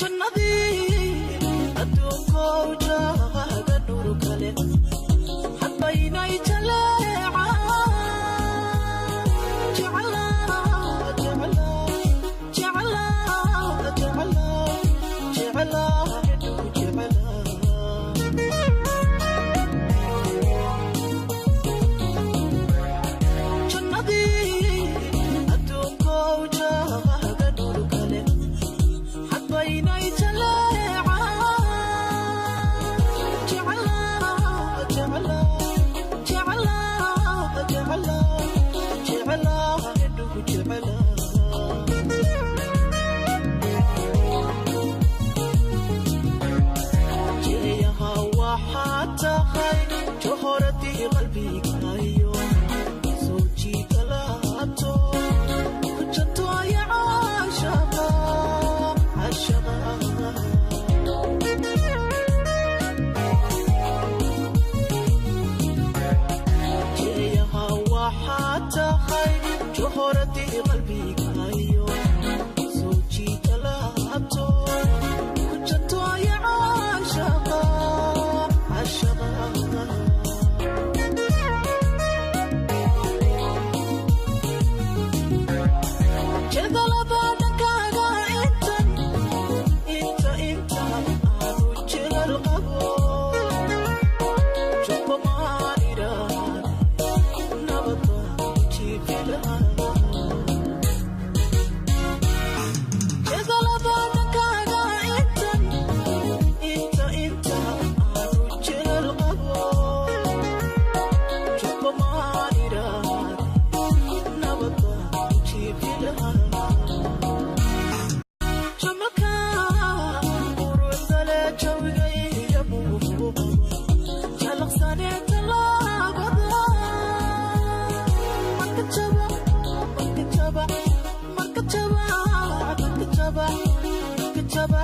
Jannadii adduunkow jaaga nur kale hadbaynay jaleeca jeclaa jeclaa jeclaa jeclaa jeclaa hedhow jeclaa. Jannadii adduunkow jaaga nur kale hadbaynay jaleeca jeclaa jeclaa jeclaa jeclaa jeclaa hedhow jeclaa. Jiyaha waxaad tahay johoradii qalbigayo soo jiita laabto ku jantooya caashaqa caashaqa. Jiyaha waxaad tahay johoradii qalbigayo soo jiita laabto ku jantooya caashaqa caashaqa. Jedalada dhankaaga intan inta inta aanu jiral qabo jubba maanidhaan nabadba jiifilaha. Jedalada dhankaaga intan inta inta aanu jiral qabo jubba maanidhaan nabadba jiifilaha. Jamalka quruxdale jawiga iyo muuqa jalaqsanee tallaabada marka jaba marka jaba marka jaba marka jaba marka jaba